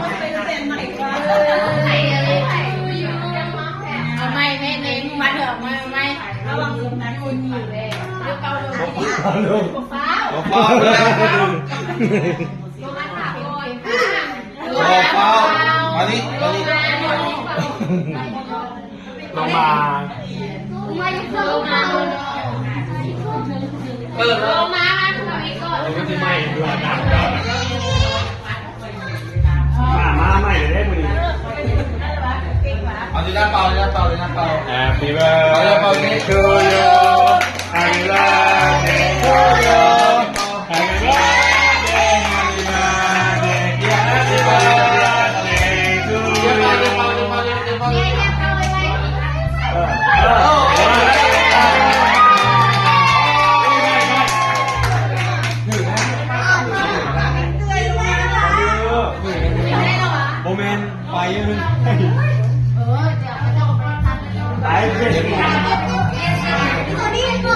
ເອົາໃໝ່ແມ່ເນງ ມາເຖາະ ມາ ເອົາໃໝ່ ລະວັງລົມນະ ບໍ່ຟ້າວ ບໍ່ຟ້າວ ມານີ້ ມານີ້ ລົງມາ ເອີ ລົງມາ ມັນຊິໄໝ້ດ້ວຍນະ ມາ ມາໃໝ່ເດ້ມື້ນີ້ ເອົາດີນະເປົ່າ ດີນະເປົ່າ ດີນະເປົ່າ Happy birthday to you Happy birthday to you Happy birthday Happy birthday Happy birthday to you ບໍ່ແມ່ນ ໄປ ໄປ ຕົວນີ້ເກາະ